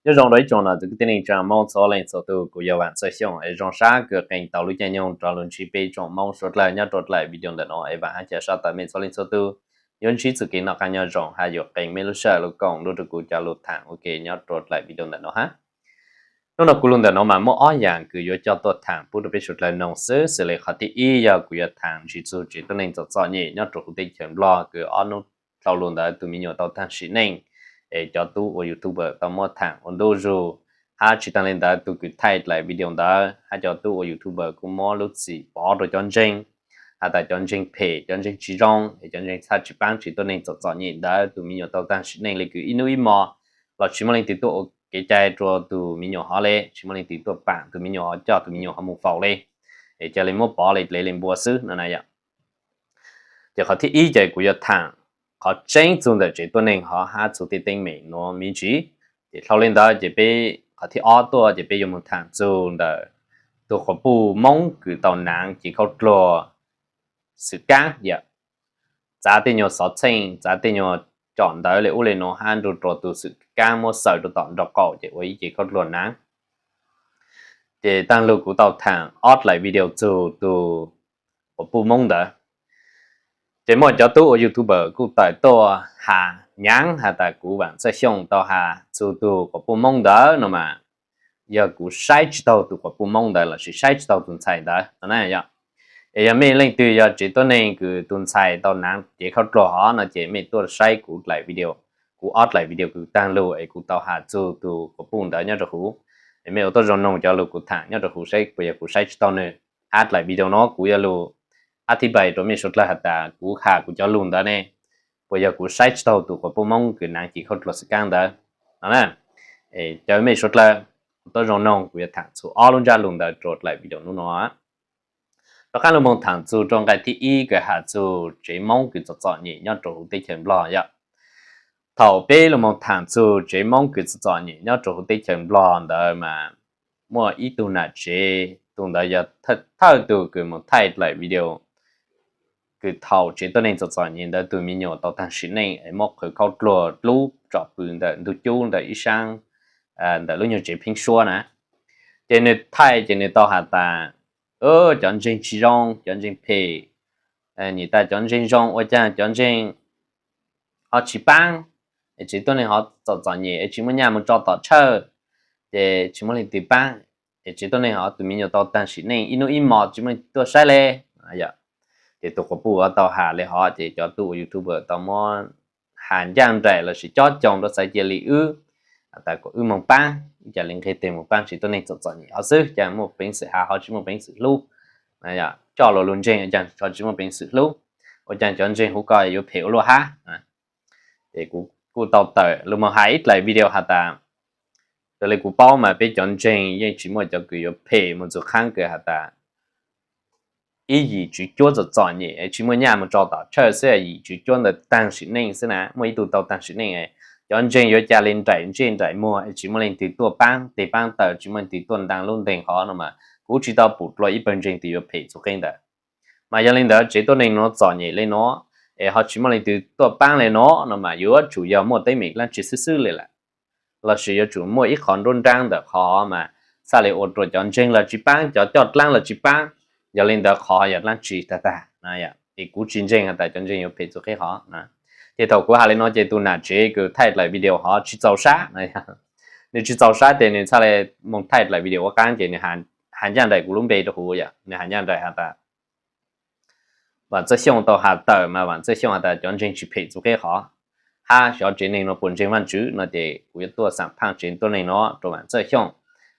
Nyob zoo rau ib tsoom nam txiv kwv tij neej tsa Hmoob txhua leej txhua tus, kuv yog Vam Txawj Xyooj es zoo sab kws qee tau lub caij nyoog rau lug ntsib peb tsoom Hmoob suav dlawg nyob rau dlej video ntawm no es Vam hab ca sab tawm mej txhua leej txhua tus yuav ntsib txuj kev noj qab nyob zoo hab yuav qee mej lub sij hawm lug koom nrug rau kuv cov lug thaam ua ke nyob rau dlej video ntawm no hab. Hnub no kuv lug ntawm no mas muaj ob yaam kws yuav coj tuaj thaam pub rau peb suav dlawg noog xwb, xws le qhov thib ib yog kuv yuav thaam ntsib txug tsev tuab neeg txom txom nyem nyob rau huv teb chaws Nplog kws ob nub dlhau lug ntawd tug me nyuam tau taag sim neej, es cov tub ua YouTuber tau muab thaam ua ntu zug, hab tsi taag le ntawd tug kws thaij dlej video ntawd hab cov tub ua YouTuber kuj muab lub txim pov rau cov ntseeg has tas cov ntseeg phem, cov ntseeg tsi zoo, es cov ntseeg txhaj tsi paab tsev tuab neeg txom txom nyem ntawd tug me nyuam tau taag sim neej le kws ib nub ib mo los tsi muaj leej twg tuaj ua kev cai rua tug me nyuam hov le, tsi muaj leej twg tuaj paam tug me nyuam hov coj tug me nyuam hov moog faus le. Es ca le muab pov le le npua xwb no na yom. Ces qhov thib ib ces kuv yuav thaam qhov tseeb txug ntawm tsev tuab neeg hov hab txug tej teeb meem nuav me ntsis. Ces dlhau le ntawd ces peb qhov thib ob tuaj ces peb yuav moog thaam txug ntawm tug quas puj Moob kws tau naav cev khaub dluag xwm kaab yom, txav tej nyuag xov txheej, txav tej nyuag com ntawv le ub le nuav hab nrug rua tug xwm kaab muab xaws rua tom nraub qaum ces ua ib cev khaub dluag naav. Ces taag lug kuv tau thaam ob dlej video txug tug quas puj Moob ntawd. Ces muaj cov tub ua YouTuber kuj tawm tuaj has nyaav has tas kuv Vam Txawj Xyooj tau has txug tug quas puj Moob ntawd no mas yog kuv saib tsi taug tug quas puj Moob ntawd lossis saib tsi taug tug ntxhais ntawd no na yom. Es yog mej leej twg yog tsev tuab neeg kws tug ntxhais tau naav cev khaub dluag hov no ces mej tuaj saib kuv dlej video, kuv ob dlej video kws taag lug es kuv tau has txug tug quas puj ntawd nyob rau huv. Es mej ua tuab zoo noog cov lug kuv thaam nyob rau huv saib puas yog kuv saib tsi taug nwg. Hab dlej video no kuv yuav lug ab thib pais rua mej suav dlawg has tas kuv has kuv cov lug ntawd ne puas yog kuv saib tsi taug tug quas puj Moob kws naav cev khaub dluag xwm kaab ntawd no na. Caw mej suav dlawg ua tuab zoo noog kuv yuav thaam txug ob lub ntsab lug ntawd rua dlej video nub no. Rov qaab lug moog thaam txug rua nqai thib ib kws has txug tsev Moob kws txom txom nyem nyob rua huv teb chaws Nplog yom. Thaum peb lug moog thaam txug tsev Moob kws txom txom nyem nyob rua huv teb chaws Nplog ntawd mas muaj ib tug nam tsev, tug ntawd yog thawj tug kws moog thaij dlej video kws thaum tsev tuab neeg txom txom nyem ntawd tug me nyuam tau taag sim neej es muab qhwv khaub dluag dlub tsom pw ntawm ntug cub ntawm ib saab, ntawm lub nyuag tsev pheeb suab na. Ces nwg thaij ces nwg tau has tas cov ntseeg tsi zoo, cov ntseeg phem, niam tas cov ntseeg zoo ua caag cov ntseeg ho tsi paab, es tsev tuab neeg hov txom txom nyem es tsi muaj nyaj moog tso tom tshawj, ces tsi muaj leej twg paab, es tsev tuab neeg hov tug me nyuam tau taag sim neej ib nub ib mo tsi muaj leej twg tuaj saib le. Ces tug quas puj tau has le hov ces cov tub ua YouTuber tau muab has ncaaj nraim lossis cob coos rua xaiv cia li wb, has tas kom wb moog paab, ib ca le nqeg teg moog paab tsev tuab neeg txom txom nyem hov xwb, caag muaj peev xwm has ho tsi muaj peev xwm hlub, coj lug lug ntseeg caag ho tsi muaj peev xwm hlub, ua caag cov ntseeg huv ko yuav phem ua luaj hab. Ces kuv kuj tau tawm lug moog has ib dlej video has tas, raws le kuv paub mas peb cov ntseeg yeej tsi muaj cov kws yuav phem moog txug qaab kws has tas ib yim tswv cuab txom txom nyem es tsi muaj nyaj moog tso tom tshawj xwb, yim tswv cuab ntawd taag sim neej xwb na, muaj ib tug tau taag sim neej, cov ntseeg yuav ca le nraim ntsej nraim muag es tsi muaj leej twg tuaj paab teg paab taw, tsi muaj leej twg tuaj ntaag lub nteeg hov no mas kuv tsi tau pum dlua ib pawg ntseeg twg yuav phem txug qeeb ntawd. Mas yog le ntawd tsev tuab neeg nuav txom nyem le nuav es ho tsi muaj leej twg tuaj paab le nuav no mas yuav tsum yog muaj teeb meem dlaab tsi xwb xwb le lawm, lossis yuav tsum muaj ib qho nruab nraab ntawm qhov mas txhaj le ua rua cov ntseeg los tsi paab, cov coj dlaab los tsi paab. Yog le ntawd qhov yog dlaab tsi tag tag, es kuv tsi ntseeg has tas cov ntseeg yuav phem txug qeeb hov. Ces thaum kuv has le nuav ces tug nam tsev kws thaij dlej video hov tsi txaus sab, nwg tsi txaus sab ces nwg txhaj le moog thaij dlej video ua qaab ces nwg has ncaaj nraim kuv lub npe rua huv, nwg has ncaaj nraim has tas Vam Txawj Xyooj tau has tawm mas Vam Txawj Xyooj has tas cov ntseeg tsi phem txug qeeb hov, hab xyov tsev neeg nuav puas ntseeg Vaajtswv no ces kuv yuav tuaj xam phaaj tsev tuab neeg nuav rua Vam Txawj Xyooj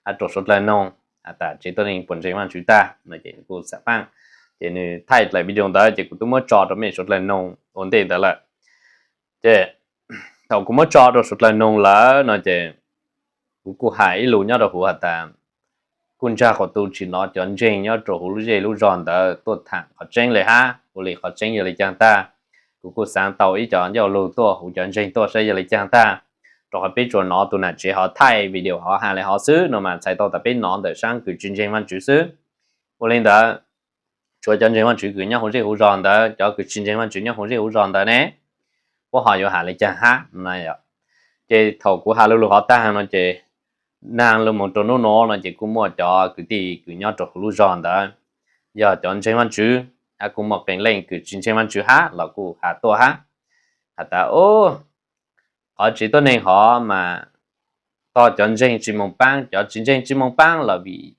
hab rua suav dlawg noog has tas tsev tuab neeg puas ntseeg Vaajtswv tag no ces kuj xam phaaj. Ces nwg thaij dlej video ntawd ces kuv tub muab tso rua mej suav dlawg noog ua ntej ntawd lawm. Ces thaum kuv muab tso rua suav dlawg noog lawm no ces kuv kuj has ib lus nyob rua huv has tas kuj ntsag quas tu tsi nov cov ntseeg nyob rua huv lub zej lub zog ntawd tuaj thaam qhov tseeb le hab, ua le qhov tseeb yog le caag tag. Kuv kuj xaav tau ib cov ncauj lug tuaj huv cov ntseeg tuaj saib yog le caag tag, rua qhov peb tsuas nov tug nam tsev hov thaij video hov has le hov xwb no mas txhais tau tas peb nov ntawm saab kws tsi ntseeg Vaajtswv xwb. Ua le ntawd, tshuav cov ntseeg Vaajtswv kws nyob huv zej huv zog ntawd, cov kws tsi ntseeg Vaajtswv nyob huv zej huv zog ntawd ne, puab ho yuav has le caag hab na. Ces thaum kuv has lug lug hov tag no ces nag lug moog rua nub nuav no ces kuj muaj cov kwv tij kws nyob rua huv lub zog ntawd yog cov ntseeg Vaajtswv, hab kuj muaj qee leej kws tsi ntseeg Vaajtswv hab los kuj has tuaj hab, has tas, Ub, qhov tsev tuab neeg hov mas tog cov ntseeg tsi moog paab, cov tsi ntseeg tsi moog paab los vim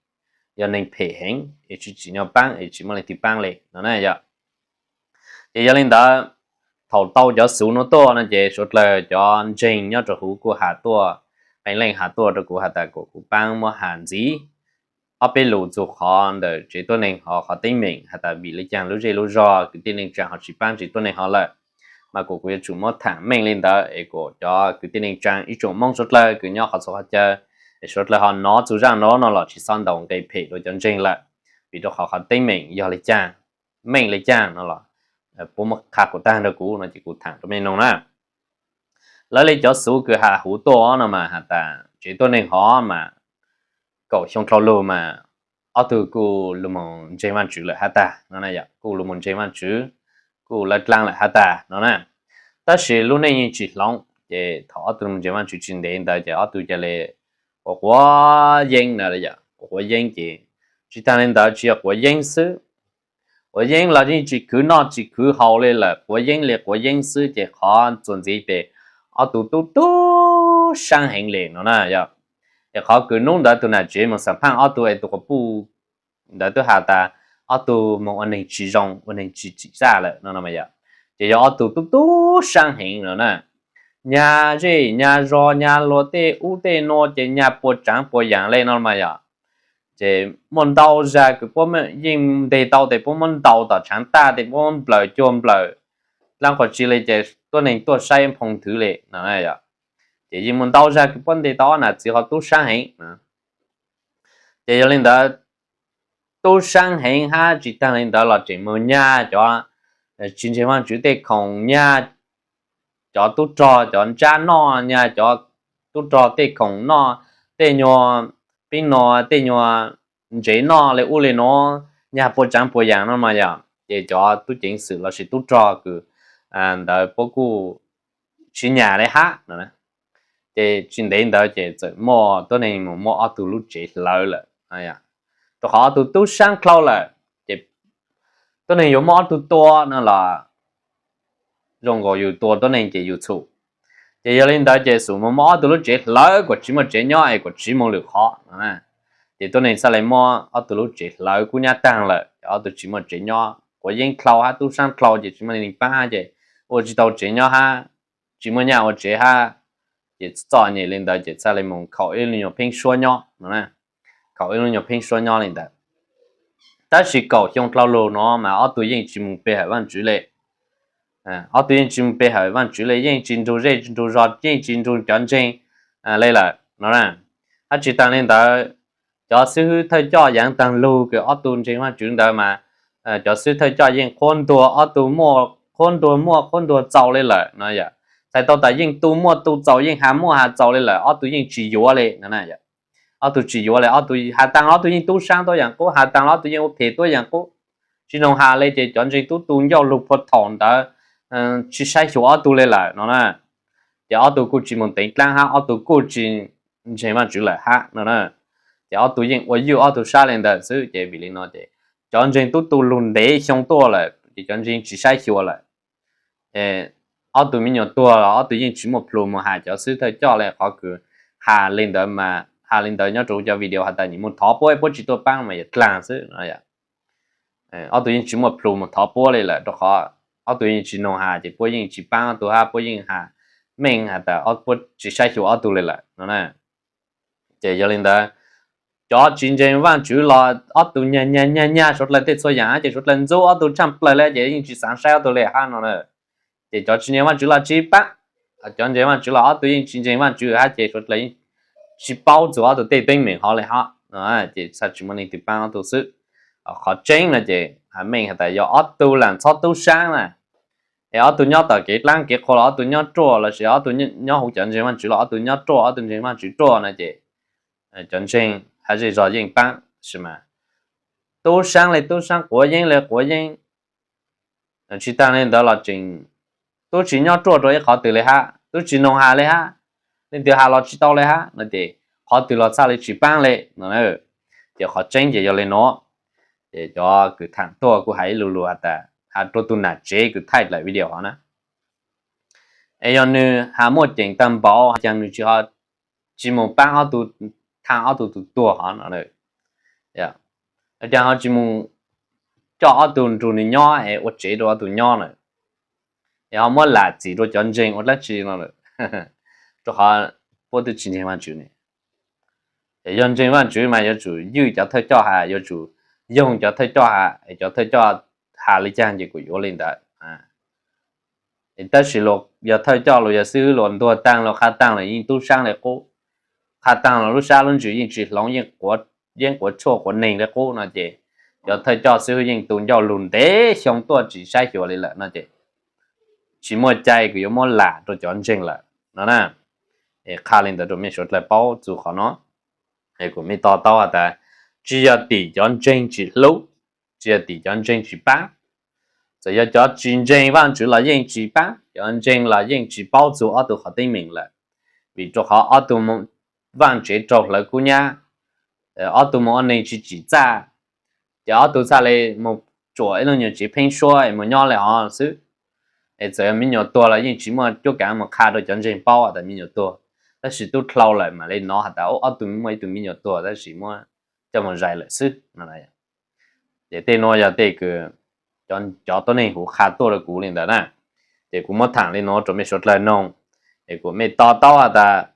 yog neeg phem heev es tsi tsim nyog paab es tsi muaj leej twg paab le no na yog. Ces yog le ntawd, thaum tau cov xuv nuav tuaj no ces suav dlawg cov ntseeg nyob rua huv kuj has tuaj, qee leej has tuaj rua kuv has tas kom kuv paab muab has ntxiv ob peb lus txug qhov ntawm tsev tuab neeg hov qhov teeb meem has tas vim le caag lub zej lub zog kwv tij neej tsaa ho tsi paab tsev tuab neeg hov lawm, mas kom kuv yuav tsum muab thaam meej le ntawd es kom cov kwv tij neej tsaa ib tsoom Moob suav dlawg kws nyob qhov txhua qhov chaw es suav dlawg ho nov txug zaaj nuav no los tsi xob ntaus nqe phem rua cov ntseeg lawm, vim rua qhov qhov teeb meem yog le caag, meej le caag no los puab muab qha kom taag rua kuv no ces kuv thaam rua mej noog na. Lawv le cov xuv kws has huv tuaj no mas has tas tsev tuab neeg hov mas kaum xyoo dlhau lug mas ob tug kuj lug moog ntseeg Vaajtswv lawm hab tag no, kuj lug moog ntseeg Vaajtswv, kuj lawv dlaab lawm hab tag no na. Tab sis lub neej yeej tsi hloov, ces thaum ob tug lug moog ntseeg Vaajtswv tsi ntev ntawd ces ob tug ca le quav quav yeeb na, quav quav yeeb ces tsi taag le ntawd tsi yog quav yeeb xwb, quav yeeb los yeej tsi khwv noj tsi khwv haus le lawm, quav yeeb le quav yeeb xwb ces qhov txuas ntxiv ces ob tug tub tub saab heev le no na yog. Es qhov kws nub ntawd tug nam tsev moog xam phaaj ob tug es tug quas puj ntawd twb has tas ob tug moog ua neeg tsi zoo ua neeg tsi tsim txaj lawm no no mas yog, ces yog ob tug tub tub saab heev no na. Nyag zej nyag zog nyag luas tej ub tej nuav ces nyag puas tsaav puas yaam le no mas yog. Ces muaj ntau zag kws puab yeej nteg tau tes puab muab ntaus tom tshaav taj tes puab muab nplawm cuag nplawm dlaab qhov tsi le ces tuab neeg tuaj saib phoo thwv le no. Ces yeej muaj ntau zag kws puab nteg tau ob nam txiv ho tub saab heev. Ces yog le ntawd tub saab heev hab tsi taag le ntawd los tseem moog nyag cov tsi ntseeg Vaajtswv tej khoom, nyag cov tub rog cov ntsab noj, nyag cov tub rog tej khoom noj, tej nyuag pib nua tej nyuag ntsev noj le ub le nuav, nyag puas tsaav puas yaam no mas yog. Ces cov tub ceev xwm lossis tub rog kws ntawd puab kuj tsi nyam le hab no. Ces tsi ntev ntawd ces txawm muaj tuab neeg moog muab ob tug lub tsev hlawv lawm, rua qhov ob tug tub saab dlhau lawm, ces tuab neeg yuav muab ob tug tua no los zoo nkaus yus tua tuab neeg ces yus txhum. Ces yog le ntawd ces xum moog muab ob tug lub tsev hlawv kuas tsi muaj tsev nyob es kuas tsi moog lwm qhov no. Ces tuab neeg txhaj le muab ob tug lub tsev hlawv kub nyab taag lawm, ob tug tsi muaj tsev nyob, quav yeeb dlhau hab tub saab dlhau ces tsi muaj neeg paab hab ces ua tsi tau tsev nyob hab, tsi muaj nyaj ua tsev hab. Ces txom nyem le ntawd ces txhaj le moog khaum ib lub nyuag pheeb suab nyob no, khaum ib lub nyuag pheeb suab nyob le ntawd. Tab sis kaum xyoo dlhau lug nuav mas ob tug yeej tsi moog pe hawm Vaajtswv le. Ob tug yeej tsi moog pe hawm Vaajtswv le, yeej tsi nrug zej nrug zog, yeej tsi nrug cov ntseeg le lawm no. Hab tsi taag le ntawd, cov xib hwb thawj coj yaav taag lug kws ob tug ntseeg Vaajtswv ntawd mas cov xib hwb thawj coj yeej qhuab ntuas ob tug, muaj qhuab ntuas, muaj qhuab ntuas txaus le lawm no yog. Txhais tau tas yeej tu muaj tu txaus, yeej has muaj has txaus le lawm, ob tug yeej tsi yuav le no. Ob tug tsi yuav le, ob tug has taag los ob tug yeej tub saab tuab yaam qub, has taag los ob tug yeej ua phem tuab yaam qub. Tsi noog has le ces cov ntseeg tub tu ncauj lug puag thaum ntawd tsi saib xyuas ob tug le lawm no na. Ces ob tug kuj tsi moog teev dlaab hab ob tug kuj tsi ntseeg Vaajtswv lawm hab no na. Ces ob tug yeej ua ywj ob tug sab le ntawd xwb, ces vim le no ces cov ntseeg tub tu lug ntev xyoo tuaj lawm ces cov ntseeg tsi saib xyuas lawm. Ob tug me nyuam tuag los ob tug yeej tsi muaj plhus moog has cov xib hwb thawj coj le, qhov kws has le ntawd mas has le ntawd nyob rua cov video has tas nyias moog thov puab, puab tsi tuaj paab mas yog dlaag xwb no. Ob tug yeej tsi muaj plhus moog thov puab le lawm rua qhov ob tug yeej tsi noog has ces puab yeej tsi paab ob tug hab puab yeej has meej has tas puab tsi saib xyuas ob tug le lawm no na. Ces yog le ntawd, cov tsi ntseeg Vaajtswv los ob tug nyag nyag nyag nyag suav dlawg tej txhua yaam hab ces suav dlawg ntxub ob tug tshaaj plawg le ces yeej tsi xaav saib ob tug le hab no na. Ces cov tsi ntseeg Vaajtswv los tsi paab, cov ntseeg Vaajtswv los ob tug yeej tsi ntseeg Vaajtswv hab ces suav dlawg yeej tsi paub txug ob tug tej teeb meem hov le hab. Ces txhaj tsi muaj leej twg paab ob tug xwb. Qhov tseeb no ces has meej has tas yog ob tug lam txhob tub saab na. Es ob tug nyob tom kev dlaab kev qhua los ob tug nyob ruaj, lossis ob tug nyob huv cov ntseeg Vaajtswv los ob tug nyob ruaj, ob tug ntseeg Vaajtswv ruaj no ces cov ntseeg hab zej zog yeej paab, sis mas tub saab le tub saab, quav yeeb le quav yeeb. Tsi taag le ntawd los tseem tub tsi nyob ruaj rua ib qhov twg le hab, tub tsi noog has le hab, leej twg has los tsi tau le hab no ces qhov twg los txhaj li tsis paab le no. Ces qhov tseeb ces yog li no. Ces cov kws thaam tuaj kuj has ib lu lug has tas, has rua tug nam tsev kws thaij daim video hov na. Es yog nwg has muaj ceem tag npaum, has caag nwg tsis ho, tsis moog paab ob tug, thaam ob tug tug tuag hov no, caag ho tsis moog coj ob tug nrug nwg nyob es ua tsev rua ob tug nyob na, es ho muab lam txim rua cov ntseeg ua dlaab tsi no, rua qhov puab twb tsis ntseeg Vaajtswv ne. Yog ntseeg Vaajtswv mas yuav tsum ywj cov thawj coj has, yuav tsum yoog cov thawj coj has, es cov thawj coj has li caag ces kuj yuav li ntawd. Tab sis yog thawj coj los yog xib hwb los ntuag taag los qha taag los yeej tub saab li qub, qha taag los lub sab lub ntsws yeej tsis hloov, yeej quav tshuaj quav neeg li qub no ces cov thawj coj xib hwb yeej tu ncauj lug ntev xyoo tuaj tsis saib xyuas li lawm no ces tsis muaj cai kws yuav muab lam rua cov ntseeg lawm no na. Es qha li ntawd rua mej suav dlawg paub txug qhov no. Es kuas mej to taub has tas, tsis yog tim cov ntseeg tsis hlub, tsis yog tim cov ntseeg tsis paab. Txawm yog cov tsis ntseeg Vaajtswv los yeej tsis paab, cov ntseeg los yeej tsis paub txug ob tug qhov teeb meem lawm. Vim rua qhov ob tug Vaajtswv raug hlawv kub nyab, ob tug moog ua neeg tsis tsim txaj, ces ob tug txhaj li moog tsuam ib lub nyuas tsev pheeb suab es moog nyob li hov xwb. Es txawm yog me nyuam tuag los yeej tsis muaj cuab kaav moog qha rua cov ntseeg paub tas me nyuam tuag, tab sis tub dlhau lawm mam li nov has tas ob tug muaj ib tug me nyuam tuag tab sis muab coj moog zais lawm xwb no. Ces tej nuav yog tej kws cov tuab neeg huv qha tuaj rua kuv li ntawd na. Ces kuv muab thaam li nuav rua mej suav dlawg noog, es kuas mej to taub has tas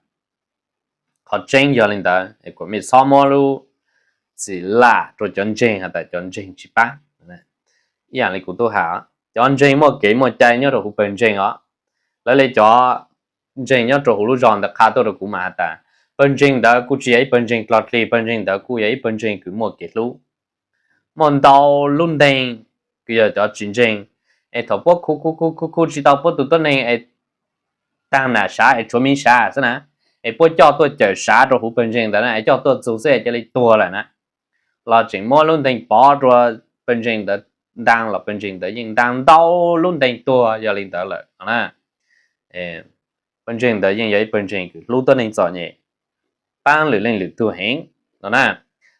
qhov tseeb yog li ntawd, es kuas mej txhob muab lub txim lam rua cov ntseeg has tas cov ntseeg tsis paab. Ib yaam li kuv tub has, cov ntseeg muaj kev muaj cai nyob rua huv pawg ntseeg os. Lawv le cov ntseeg nyob rua huv lub zog ntawd qha tuaj rua kuv mas has tas, pawg ntseeg ntawd kuj tsis yog ib pawg ntseeg dlog dlig, pawg ntseeg ntawd kuj yog ib pawg ntseeg kws muaj kev hlub. Muaj ntau lub nteeg kws yog cov tsis ntseeg, es thaum puab khu khu khu khu tsis tau puab tug tuab neeg es taag nam sav es tshuav miv sav xwb na, es puab coj tuaj cawm sav rua huv pawg ntseeg ntawd na, es coj tuaj txug xwb es cia li tuag lawm na, los tseem muab lub nteeg pov rua pawg ntseeg ntawd ntaag los pawg ntseeg ntawd yeej ntaag ntau lub nteeg tuag yog li ntawd lawm no na. Pawg ntseeg ntawd yeej yog ib pawg ntseeg kws hlub tuab neeg txom nyem, paab lwm leej lwm tug heev no na.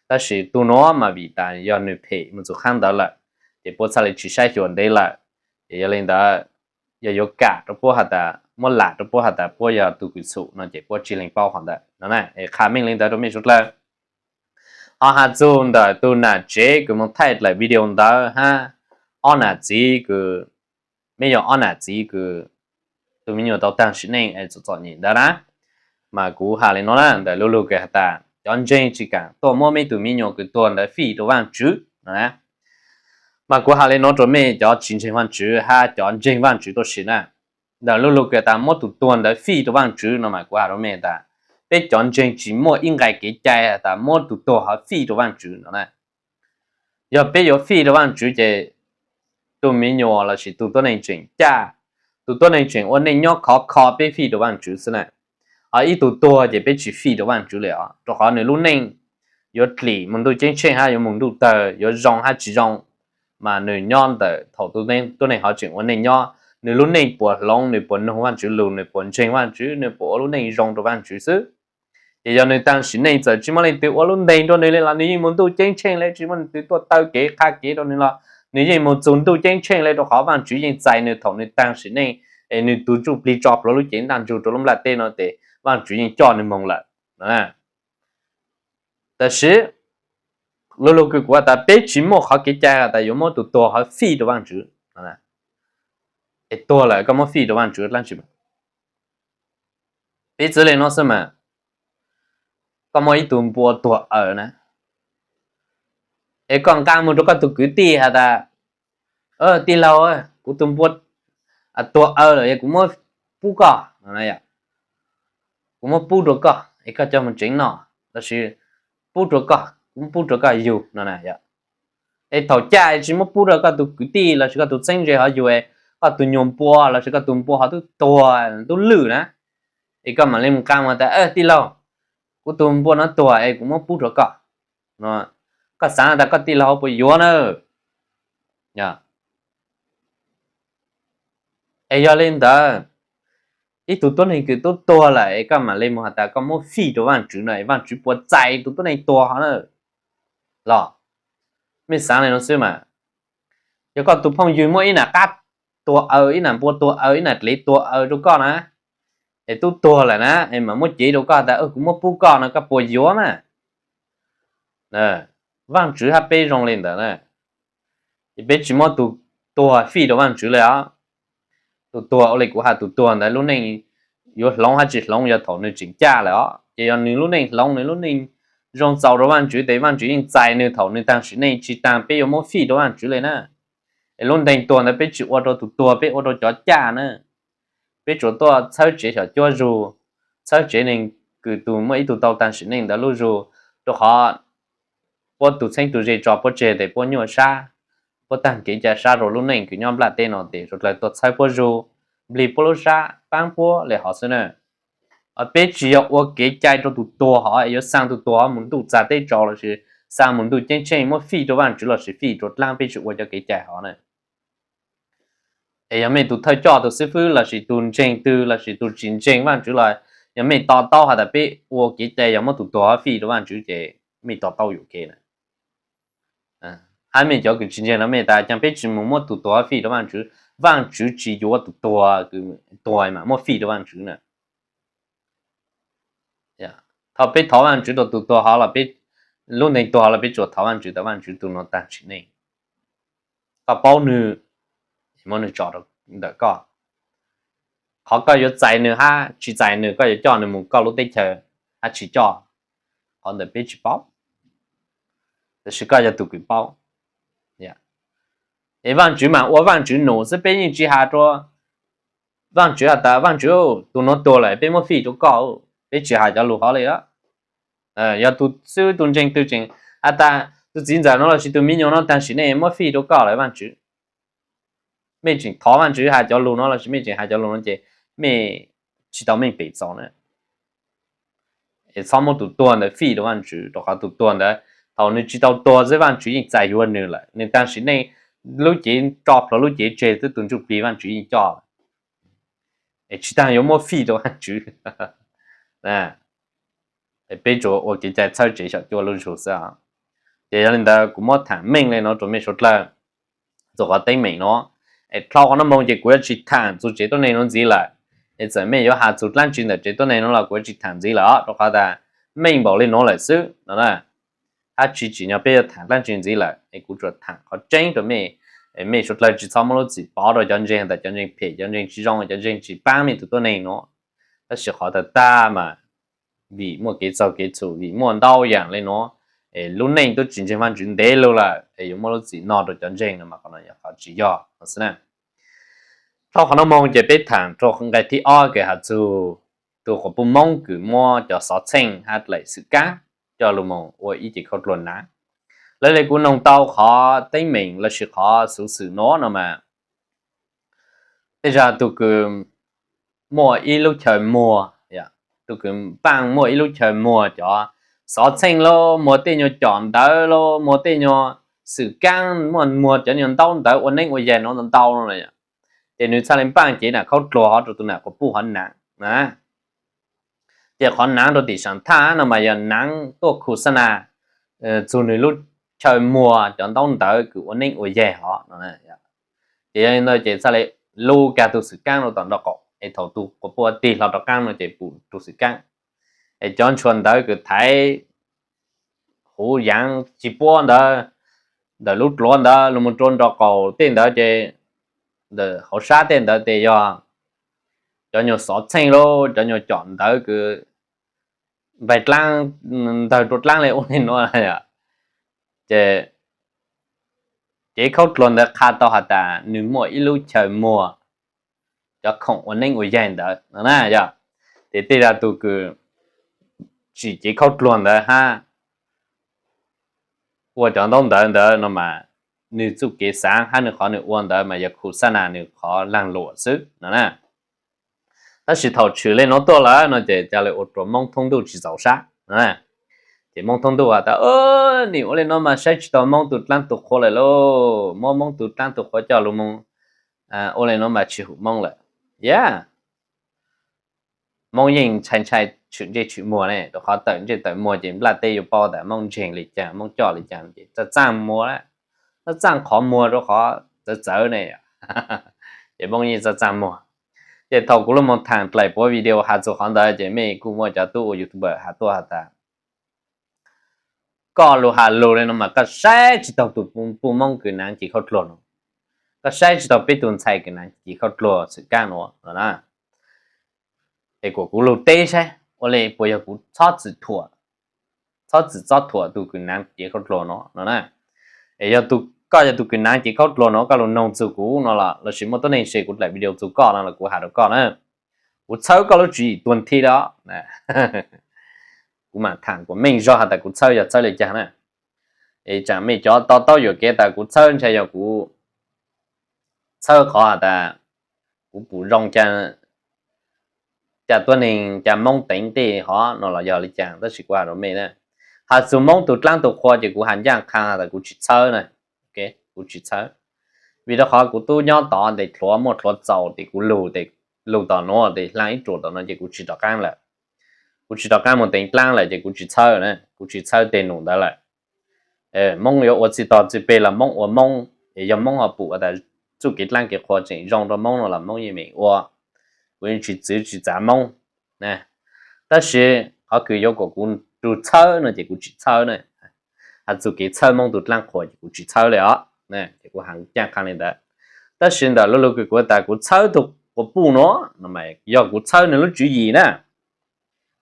Tab sis tug nuav mas vim tas yog nwg phem moog txug qaab ntawd lawm, ces puab txhaj li tsis saib xyuas ntev lawm. Ces yog li ntawd, yog yuav kam rua puab has tas, muab lam rua puab has tas puab yog tug kws txhum no ces puab tsis lees paub qhov ntawd no na. Es qha meej li ntawd rua mej suav dlawg. Ho has txug ntawm tug nam tsev kws moog thaij daim video ntawd hab ob nam txiv kws, meb yog ob nam txiv kws tug me nyuam tau taag sim neej es txom txom nyem ntawd na, mas kuv has li no na, ntawm lu lug kws has tas cov ntseeg tsis kaam tuaj muab meb tug me nyuam kws tuag ntawd fij rua Vaajtswv no na. Mas kuv has li no rua mej cov tsis ntseeg Vaajtswv hab cov ntseeg Vaajtswv tuab si na. Ntawm lu lug kws tas muab tug tuag ntawd fij rua Vaajtswv no mas kuv has rua mej tas, peb cov ntseeg tsis muaj ib nqai kev cai has tas muab tug tuag hov fij rua Vaajtswv no na. Yog peb yuav fij rua Vaajtswv ces tug me nyuam lossis tug tuab neeg tseem caj, tug tuab neeg tseem ua neej nyob khov kho peb fij rua Vaajtswv xwb na. Ho ib tug tuag ces peb tsis fij rua Vaajtswv li os, rua qhov nws lub neej yuav dlim moog ntuj ceeb tsheej hab yuav moog ntuj tawg, yuav zoo hab tsis zoo, mas nws nyob ntawm thaum tuab neeg hov tseem ua neej nyob, nws lub neej puas hloov, nws puas noog Vaajtswv lug, nws puas ntseeg Vaajtswv, nws puas ua lub neej zoo rua Vaajtswv xwb. Ces yog nws taag sim neej txawm tsis muaj leej twg ua lub nteeg rua nws li los nws yeej moog ntuj ceeb tsheej li, tsis muaj leej twg tuaj taw kev qha kev rua nws los nws yeej moog txug ntuj ceeb tsheej li, rua qhov Vaajtswv yeej txais nws thaum nws taag sim neej, es nws tug ntsuj plig tso plhuav lub cev ntaj ntsug rua lub nplaj teb no tes Vaajtswv yeej coj nws moog lawm. Tab sis lu lug kws kuv has tas peb tsis muaj qhov kev cai has tas yuav muab tug tuag hov fij rua Vaajtswv. Es tuag lawm koj muab fij rua Vaajtswv dlaab tsi? Piv txwv li no xwb mas, koj muaj ib tug npua tuag aws na, es koj nqaa moog rua koj tug kwv tij has tas, tij laug, kuv tug npua tuag aws lawm, kuv muab pub koj, kuv muab pub rua koj es koj coj moog tsev noj, lossis pub rua koj, kuv pub rua koj yug no na. Es thaum caj tsis muab pub rua koj tug kwv tij lossis koj tug txheeb ze hov yug, koj tug nyuag npua lossis koj tug npua hov twb tuag tub lwj na, es koj mam li nqaa tas, tij laug, kuv tug npua no tuag es kuv muab pub rua koj. Koj xaav tas koj tij laug puas yuav na? Es yog li ntawd, ib tug tuab neeg kws tub tuag lawm es koj mam li mus has tas koj muab fij rau Vaajtswv no es Vaajtswv puas txais tus tuab neeg tuag hov na? Los mej xaav le nuav xwb mas. Yog koj tus phooj ywg muab ib nam qab tuag aw, ib nam npua tuag aw, ib nam dlev tuag aw rau koj na, es tub tuag lawm na, es mam muab cev rau koj tas kuv muab pub koj no, koj puas yuav mas? Vaajtswv hab peb zoo le ntawd na. Es peb tsis muab tus tuag fij rau Vaajtswv le os. Tus tuag ua le kuv has, tus tuag ntawd lub neej yuav hloov hab tsis hloov yog thaum nws tseem caj lawm os. Ces yog nws lub neej hloov, nws lub neej zoo txaus rau Vaajtswv tes Vaajtswv yeej txais nws thaum nws taag sim neej, tsis taag peb yuav muab fij rau Vaajtswv le na. Es lub nteeg tuag ntawd peb tsis ua rau tus tuag, peb ua rau cov caj na. Peb tsuas tuaj txhawb tsev xyom cuab zug, txhawb tsev neeg kws tus muaj ib tug tau taag sim neej ntawd lub zug, rau qhov puab tus txheeb tus ze tso puab tseg tes puab nyuaj sab, puab taag kev cai sab rau lub neej kws nyob nplaj teb no tes suav dlawg tuaj txhawb puab zug, nplig puab lub sab, paab puab le hov xwb na. Peb tsis yog ua kev cai rau tus tuag hov, yuav xaa tus tuag hov mus ntuj txag teb tsaus lossis xaa mus ntuj ceeb tsheej muab fij rau Vaajtswv lossis fij rau dlaab, peb tsis ua cov kev cai hov na. Es yog mej tus thawj coj, tus xib fwb lossis tus ntseeg twg lossis tus tsis ntseeg Vaajtswv los, yog mej to taub has tas peb ua kev cai yog muab tus tuag hov fij rau Vaajtswv ces mej to taub yuam kev na. Hab mej cov kws tsis ntseeg no mej tas caag peb tsis mus muab tus tuag hov fij rau Vaajtswv, Vaajtswv tsis yuav tus tuag, tuag mas muab fij rau Vaajtswv na. Thaum peb thov Vaajtswv rau tus tuag hov los, lub nteeg tuag hov los peb tsuas thov Vaajtswv tas Vaajtswv tus nuav taag sim neej, koj paub nwg, muab nwg tso ntawm koj. Qhov koj yuav txais nwg hab tsis txais nwg, koj yuav coj nwg mus koj lub teb chaws hab tsis coj, qhov ntawd peb tsis paub, tab sis koj yog tus kws paub. Es Vaajtswv mas ua Vaajtswv num xwb, peb yeej tsis has rua Vaajtswv has tas Vaajtswv, tus nuav tuag lawm peb muab fij rau koj. Peb tsis has cov lug hov li. Yog tus xib fwb tus ntseeg twg tseem has tas tus txiv ntxawm nuav lossis tus me nyuam nuav taag sim neej muab fij rau koj lawm Vaajtswv, mej tseem thov Vaajtswv has cov lug nuav lossis mej tseem has cov lug nuav ces mej tsis tau meej pem txaus na. Es txhob muab tus tuag ntawd fij rau Vaajtswv, rau qhov tus tuag ntawd thaum nwg tsis tau tuag xwb Vaajtswv yeej txais yuav nwg lawm. Nwg taag sim neej lub cev, tso plhuav lub cev tseg xwb tus ntsuj plig Vaajtswv yeej coj lawm. Es tsis taag yuav muab fij rau Vaajtswv. Peb tsuas ua kev cai txhawb tsev xyom cuab lub zug xwb. Ces yog li ntawd kuv muab thaam meej le nuav rau mej suav dlawg txug qhov teeb meem nuav. Es dhau qhov nuav moog ces kuv yuav tsis thaam txug tsev tuab neeg nuav ntxiv lawm. Es txawm mej yuav has txug dlaab tsi ntawm tsev tuab neeg nuav los kuv yuav tsis thaam ntxiv lawm os, rau qhov tas meej npaum li nuav lawm xwb no na. Hab tsis tsim nyog peb yuav thaam dlaab tsi ntxiv lawm, es kuv tsuas thaam qhov tseeb rau mej. Mej suav dlawg tsis txhob muab lub txim pov rau cov ntseeg tas cov ntseeg phem, cov ntseeg tsis zoo, cov ntseeg tsis paab mej tus tuab neeg nuav. Tab sis qhov tag tag mas vim muaj kev txaug kev txhum, vim muaj ntau yaam le nuav, es lub neej tub tsis ntseeg Vaajtswv ntev lug lawm es yuav muab lub txim no rau cov ntseeg no mas qhov no yog qhov tsis yog no xwb na. Dhau qhov nuav moog ces peb thaam rua nqai thib ob kws has txug tug quas puj Moob kws muab cov xov txheej hab dlaim xwm kaab coj lug moog ua ib cev khaub dluag naav. Lawv le kuv noog tau qhov teeb meem lossis qhov xuv xwm nuav no mas, tej zag tug kws muaj ib lub chaw muag, tug kws npaaj muaj ib lub chaw muag cov xov txheej lauj, muag tej nyuag com ntawv lauj, muag tej nyuag xwm kaab, muaj muag cov nyuag ntaub ntawv ua neeb ua yaig nuav ntau ntau no, ces nws txhaj le npaaj cev nam khaub dluag hov rua tug nam quas puj hov naav na. Ces qhov naav rua tim saam thaj no mas yog naav tuaj khu xa na txug nws lub chaw muag cov ntaub ntawv kws ua neeb ua yaig hov no. Ces yog li ntawd ces txhaj le lug kag tug xwm kaab rua tom nraub qaum, es thaum tug quas puj tig hlo rov qaab no ces pum tug xwm kaab, es cov ntshua ntawv kws thaiv huv yaav ci puab ntawd, ntawm lub dluav ntawd lug moog rua nraub qaum tej ntawd ces, ntawm hauv sab tej ntawd ces yog cov nyuag xov txheej lauj, cov nyuag com ntawv kws npaig dlaab, ntawg rua dlaab le ua le nuav. Ces cev khaub dluag ntawd qha tau has tas nws muaj ib lub chaw muag cov khoom ua neeb ua yaig ntawd no na yog. Ces tej zag tug kws tsim cev khaub dluag ntawd hab ua cov ntaub ntawv ntawd no mas, nws txuj kev xaav hab nws qhov nws ua ntawd mas yog khu xa na nws qhov laag luam xwb no na. Tab sis thaum tshwm le nuav tuaj lawm no ces ca le ua rua Moob thoob ntuj tsis txaus sab no. Ces Moob thoob ntuj has tas, nim ua le nuav mas saib tsis taus Moob tug dlaab tug qhua lawm lauj, muab Moob tug dlaab tug qhua coj lug moog ua le nuav mas tsis hum Moob lawm. Yog Moob yeej ntshai ntshai tshwm ntsej tshwm muag ne, rau qhov tawm ntsej tawm muag ces nplaj teb yuav paub tas Moob ntseeg li cas, Moob coj li cas ces txaj txaj muag, txaj txaj qhov muag rau qhov txawv txawv ne. Ces Moob yeej txaj txaj muag. Ces thaum kuv lub moog thaam dlaim puav video has txug qhov ntawd ces mej kuj muaj cov tub ua YouTuber has tuaj has tas, koj lug has lug le nuav mas koj saib tsi taug tug puj Moob kws naav ci khaub dluag nuav, koj saib tsi taug peb tug ntxhais kws naav ci khaub dluag xwm kaab nuav no na. Es kuas kuv lug teb saib ua le puas yog kuv txhob txwm thuam, txhob txwm txob thuam tug kws naav ci khaub dluag nuav no na. Es yog koj yog tug kws naav ci khaub dluag nuav koj lug noog txug kuv no los lossis muaj tuab neeg se kuv dlaim video txug koj no los kuv has rau koj na, kuv txhawb koj lub tswv yim tuag nthi le os. Kuv mam thaam kuas meej zog has tas kuv txhawb yog txhawb le caag na. Es tsaam mej cov to taub yuam kev tas kuv txhawb ntshai yog kuv txhawb qhov has tas kuv pum zoo ca tuab neeg ca Moob teev tej hov no los yog le caag, tab sis kuv has rau mej na, has txug Moob tug dlaab tug qhua ces kuv has ncaaj qha has tas kuv tsi txhawb na. Kuv tsi txhawb, vim rau qhov kuv tub nyob tod tes dluav muaj dluav txaus tes kuv lug tes lug tom nuav tes hlaang ib ruam tom nuav ces kuv tsi rov qaab lawm. Kuv tsi rov qaab moog teev dlaab lawm ces kuv tsi txhawb na, kuv tsi txhawb tej num ntawd lawm. Moob yuav ua txij tog txij peg los Moob ua Moob, es yog Moob ho pum tas txuj kev dlaab kev qhua tseem zoo rau Moob no los Moob yeej meem ua. Kuv yeej tsi txwv tsi txav Moob. Tab sis qhov kws yuav kom kuv lug txhawb no ces kuv tsi txhawb na. Has txug kev txhawb Moob tug dlaab qhua ces kuv tsi txhawb le os. Ces kuv has ncaaj qha le ntawd. Tab sis ntawm lub lug kws kuv tas kuv txhawb tug quas puj nuav no mas yog kuv txhawb nwg lub tswv yim na.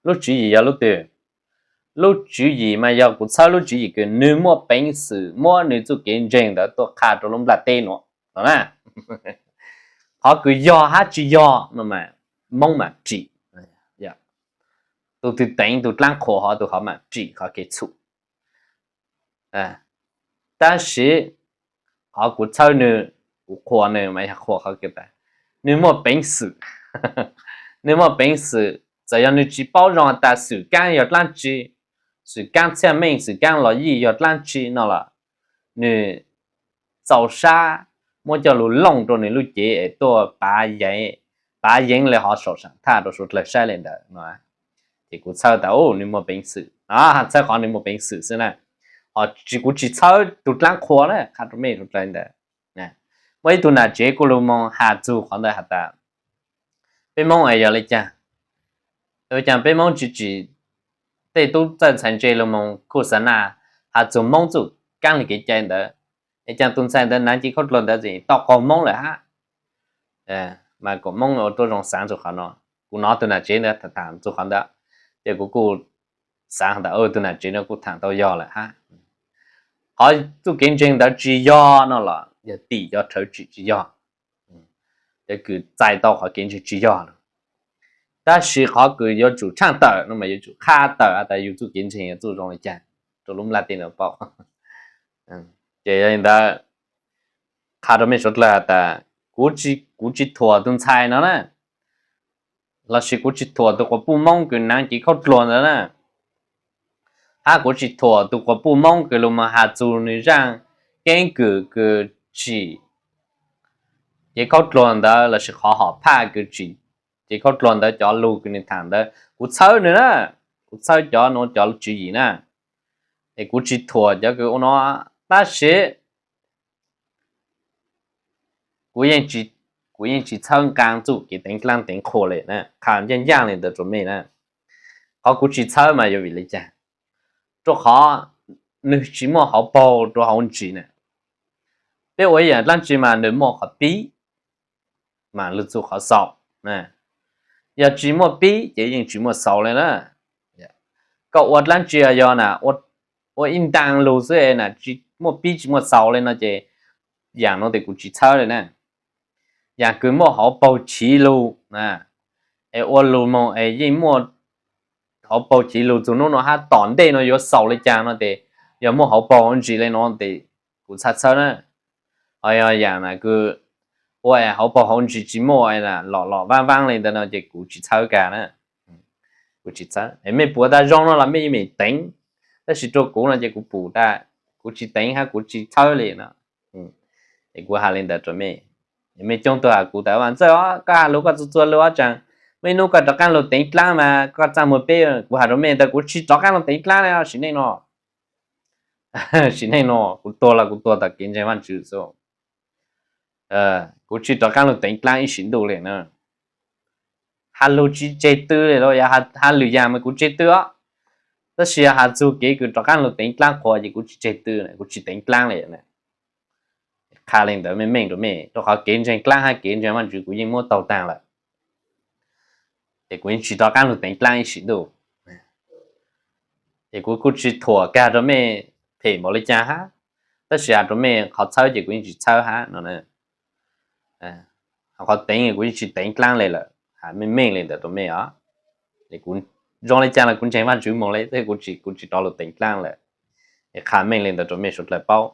Lub tswv yim yog lub twg? Lub tswv yim mas yog kuv txhawb lub tswv yim kws nwg muaj peev xwm muab nwg txuj kev ntseeg ntawd tuaj qha rau lub nplaj teb nuav no na. Qhov kws yog hab tsi yog no mas Moob mam rim. Tug twg teev tug dlaab qhua hov tug hov mam rim qhov kev txhum. Tab sis qhov kuv txhawb nwg, kuv qhuas nwg mas yog qhuas qhov kws tas nwg muaj peev xwm. Nwg muaj peev xwm, txawm yog nwg tsi paub zoo has tas xwm kaab yog dlaab tsi, xwm kaab txhiaj meej, xwm kaab los yij yog dlaab tsi no los nwg txaus sab muab coj lug looj rau nwg lub cev es tuaj pav yeev le hov saum saam thaj rau suav dlawg saib le ntawd no. Ces kuv txhawb tas u nwg muaj peev xwm, txhawb qhov nwg muaj peev xwm xwb na. Ho tsis, kuv tsis txhawb tug dlaab qhua na, qha rau mej suav dlawg ntawd. Muaj ib tug nam tsev kuj lug moog has txug qhov ntawd has tas peb Moob es yog le caag, ua caag peb Moob tsis tsim tej tub txawj ntxhais ntse lug moog khuj xa naj has txug Moob txuj kaab le kev cai ntawd, es caag tug ntxhais ntawd naav ci khaub dluag ntawd tseem tau qaug Moob lawm hab. Mas kom Moob ua tuab zoo xaav txug qhov no. Kuv nov tug nam tsev ntawd thaam txug qhov ntawd, ces kuv kuj xaav tas tug nam tsev no kuj thaam tau yog lawm hab. Qhov txuj kev ntseeg ntawd tsis yog no los yog tim cov rhawv tsim tsis yog, cov kws txais tau qhov kev ntseeg tsis yog lawm. Tab sis qhov kws yuav tsum tshaaj tawm no mas yuav tsum qha tawm has tas yug txuj kev ntseeg yog txuj zoo le caag rau lub nplaj teb no paub. Ces yog li ntawd, qha rau mej suav dlawg has tas kuv tsis thuam tug ntxhais no na, lossis kuv tsis thuam tug quas puj Moob kws naav ci khaub dluag ntawd na, hab kuv tsis thuam tug quas puj Moob kws lug moog has txug nwg zaaj keeb kwm kws tsim cev khaub dluag ntawd lossis qhov hom phaj kws tsim cev khaub dluag ntawd cov lug kws nwg thaam ntawd. Kuv txhawb nwg na, kuv txhawb cov nuav cov tswv yim na, es kuv tsis thuam cov kws ua no, tab sis kuv yeej tsis txhawb nqaa txuj kev teev dlaab teev qhua le na, qha ncaaj ncaaj le ntawd rua mej na. Qhov kuv tsis txhawb mas yog vim le caag? Rua qhov nwg tsis muaj hauv paug rua hauv ntsis na. Peb ua ib yaam dlaab tsi mas nwg muaj qhov pib mas lug txug qhov xaus. Yog tsis muaj pib ces yeej tsis muaj xaus le na. Koj ua dlaab tsi yog na, ua ib ntaa lug xwb na, tsis muaj pib tsis muaj xaus le no ces yaam nuav tes kuv tsis txhawb le na. Yaam kws muaj hauv paug chiv lug, es ua lug moog es yeej muaj hauv paug chiv lug txug nub nuav hab tom ntej nuav yuav xaus le caag no tes, yog muaj hauv paug hauv ntsis le nuav tes kuv txhaj txhawb na. Ho yog yaam na kws ua es hauv paug hauv ntsis tsis muaj, lom lom vaab vaab le ntawd no ces kuv tsis txhawb kag na. Kuv tsis txhawb. Es mej pum tas zoo no los mej yeej meem teev, tab sis rua kuv no ces kuv pum tas kuv tsis teev hab kuv tsis txhawb le no. Es kuv has le ntawd rua mej. Mej coob tug has kuv tas, Vaj Ntxawg os, koj has lug koj txuag txuag lug ob tsaag, Muaj ib hnub koj rov qaab lug teev dlaab mas koj txaj muag peb. Kuv has rua mej tas kuv tsis rov qaab lug teev dlaab le, sim neej no, sim neej no kuv tuag los kuv tuag tom kev ntseeg Vaajtswv xwb. Kuv tsis rov qaab lug teev dlaab ib sim ntuj le na. Has lug tsis tseg tw le los yog has lwm yaam mas kuv tseg tw os. Tab sis yog has txug kev kws rov qaab lug teev dlaab qhuav ces kuv tsis tseg tw, kuv tsis teev dlaab le. Qha le ntawd meej meej rua mej, rua qhov kev ntseeg dlaab hab kev ntseeg Vaajtswv kuv yeej muab taug taag lawm. Ces kuv yeej tsis rov qaab lug teev dlaab ib sim ntuj. Ces kuv kuj tsis thuam kag rua mej phem npaum le caag hab, tab sis has rua mej qhov txhawb ces kuv yeej tsis txhawb hab no. Qhov teev kuv yeej tsis teev dlaab le lawm, has meej meej le ntawd rua mej os. Kuv zoo le caag los kuv ntseeg Vaajtswv moog le, tab kuv tsis rov lug teev dlaab lawm. Es qha meej le ntawd rua mej suav dlawg paub.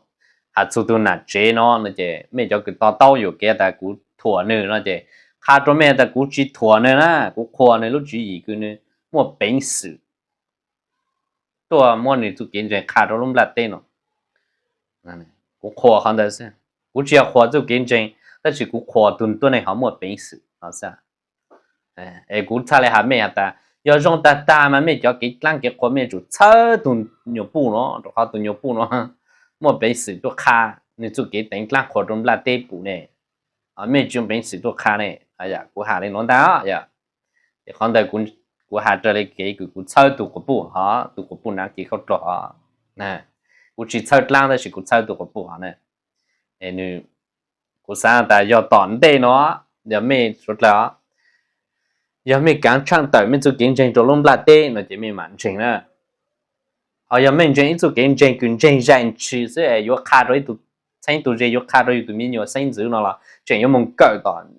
Has txug tug nam tsev no no ces mej cov kws to taub yuam kev tas kuv thuam nwg no ces qha rua mej tas kuv tsis thuam nwg na, kuv qhuas nwg lub tswv yim kws nwg muaj peev xwm tuaj muab nwg txuj kev ntseeg qha rua lub nplaj teb no. Kuv qhuas qhov ntawd xwb, kuv tsis yog qhuas txuj kev ntseeg, tab sis kuv qhuas tug tuab neeg ho muaj peev xwm no xwb. Es kuv txhaj le has mej has tas yog zoo tag tag mas mej cov kev dlaab kev qhuas mej tsum txhawb tug nyuas puj no, rua qhov tug nyuas puj no muaj peev xwm tuaj qha nwg txuj kev teev dlaab qhuas rua nplaj teb pum ne. Mej tsis muaj peev xwm tuaj qha ne. Kuv has le nuav ntag yom. Ces qhov ntawd kuv has raws le kev kws kuv txhawb tug quas puj hov, tug quas puj nav kev khaub dluag hov. Kuv tsis txhawb dlaab tab sis kuv txhawb tug quas puj hov na. Kuv xaav tas yog tom ntej no, yog mej suav dlawg, yog mej kaav tshaaj tawm mej txuj kev ntseeg rua lub nplaj teb no ces mej maam ntseeg na. Ho yog mej ntseeg ib txuj kev ntseeg kws ntseeg zais ntshis xwb es yuav qha rua ib tug txheeb tug ze, yuav qha rua yug tug me nyuam xeeb ntxwv no los tseem yuav moog kawm tom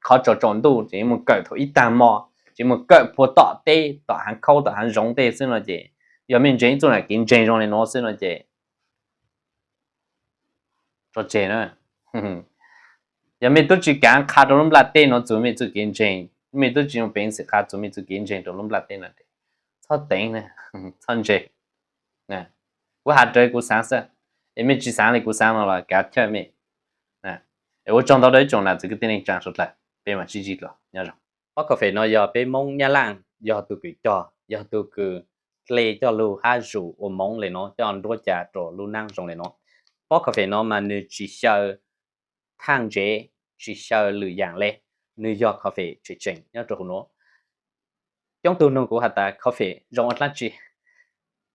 qhov tsaus tsaus ntuj, tseem yuav moog kawm thaum ib taag mo, tseem moog kawm puag tom teb, tom haav khaub tom haav zoov tej xwb no ces, yog mej ntseeg ib txuj nam kev ntseeg zoo le nuav xwb no ces tso tseg na. Yog mej tub tsis kaav qha rua lub nplaj teb no txug mej txuj kev ntseeg, mej tub tsis muaj peev xwm qha txug mej txuj kev ntseeg rua lub nplaj teb no, txhob teev, txhob ntseeg, kuv has raws kuv xaav xwb. Es mej tsis xaav le kuv xaav no los kaav chawj mej. Es ua tsaug ntau rua ib tsoom nam txiv kwv tij neej tsaa suav dlawg, peb maam sib ntsib dlua, nyob zoo. Pob coffee no yog peb Moob Nyab Laaj yog tug kws cog, yog tug kws dle coj lug hab zuj ua moov le nuav, coj nruab ca rua lub naab zoo le nuav. Pob coffee no mas nwg tsis xyaw thaaj ntsev, tsis xyaw lwm yaam le, nwg yog coffee tseem tseem nyob rua huv nuav. Coob tug nug kuv has tas coffee zoo ua dlaab tsi?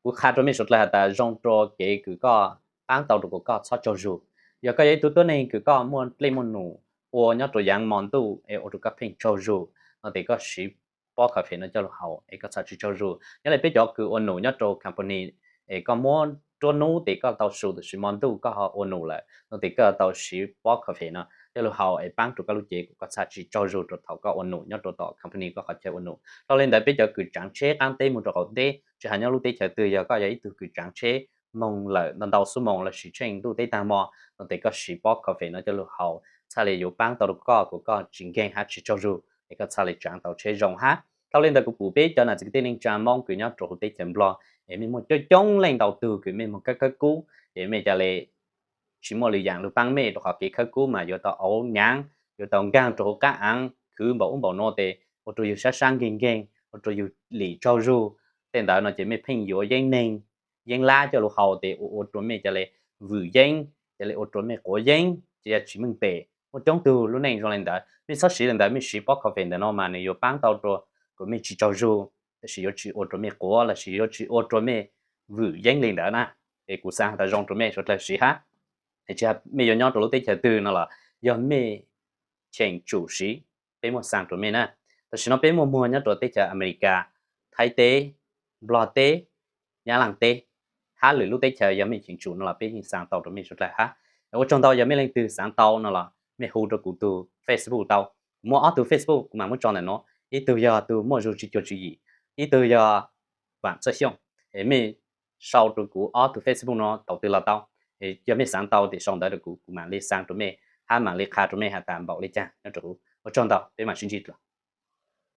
Kuv qha rua mej suav dlawg has tas zoo rua kev kws koj paab tau rua kuas koj txhob tsaug zug. Yog koj yog ib tug tuab neeg kws koj muaj dlej muaj num ua nyob rua yaav mo ntuj es ua rua koj pheej tsaug zug no tes koj siv pob coffee no coj lug haus es koj txhaj tsis tsaug zug. Nyob le peb cov kws ua num nyob rua company es koj muab ruab nub tes koj tau su, tab sis mo ntuj koj ho ua num lawm no tes koj tau siv pob coffee no coj lug haus es paab rua koj lub cev kuas koj txhaj tsis tsaug zug rua thaum koj ua num nyob rua tom company koj qhov chaw ua num. Dhau le ntawd peb cov kws tsaav tsheb qaab teb moog rua qaum teb, tsis has nyob lub teb chaws twg, yog koj yog ib tug kws tsaav tsheb moog lawm ntau ntau xuab moos lossis tsheej ntuj teb taag mo no tes koj siv pob coffee no coj lug haus txhaj le yuav paab tau rua koj kuas koj tsis nkeeg hab tsis tsaug zug es koj txhaj le tsaav tau tsheb zoo hab. Dhau le ntawd kuv pum peb cov nam txiv kwv tij neej tsaa Moob kws nyob rua huv teb chaws Nplog es mej muaj coob coob leej ntau tug kws mej moog kawb khawb kub es mej ca le tsis muaj lwm yaam lug paab mej rua qhov kev khawb kub mas yuav tau auv nyaav, yuav tau nkaag rua huv qaab aav, khwv npaum ub npaum nuav tes ua rua yug sab sab nkeeg nkeeg, ua rua yug lim tsaug zug. Tej ntawd no ces mej pheej yuav yeeb neeg, yeeb lab coj lug haus tes ua ua rua mej ca le vwm yeeb, ca le ua rua mej quav yeeb, ca le tsis meej pem. Muaj coob tug lub neej zoo le ntawd, mej txhob siv le ntawd, mej siv pob coffee ntawm no mas nwg yuav paab tau rua kuas mej tsis tsaug zug, tab sis yuav tsis ua rua mej quav lossis yuav tsis ua rua mej vwm yeeb le ntawd na. Es kuv xaav tas zoo rua mej suav dlawg siv hab. Es tsis has mej yuav nyob rua lub teb chaws twg no los yog mej cheem tsum siv, peb muaj xaa rua mej na. Tam sim no peb muaj muag nyob rua teb chaws Amelikas, Thaib teb, Nplog teb, Nyab Laaj teb, hab lwm lub teb chaws yog mej cheem tsum no los peb yeej xaa tau rua mej suav dlawg hab. Ua tsaug ntau, yog mej leej twg xaav tau no los mej hu rua kuv tug Facebook tau. Kuv muaj ob tug Facebook kuv maam muab tso ntawm nuav, ib tug yog tug muaj zug tsis cuag tswv yim, ib tug yog Vaam Txawj Xyooj. Es mej sau rua kuv ob tug Facebook no thaum twg los tau. Yog mej xaav tau tes sau ntawv rua kuv, kuv maam le xaa rua mej hab maam le qha rua mej has tas npaum le caag nyob rua huv. Ua tsaug ntau, peb maam sib ntsib dlua.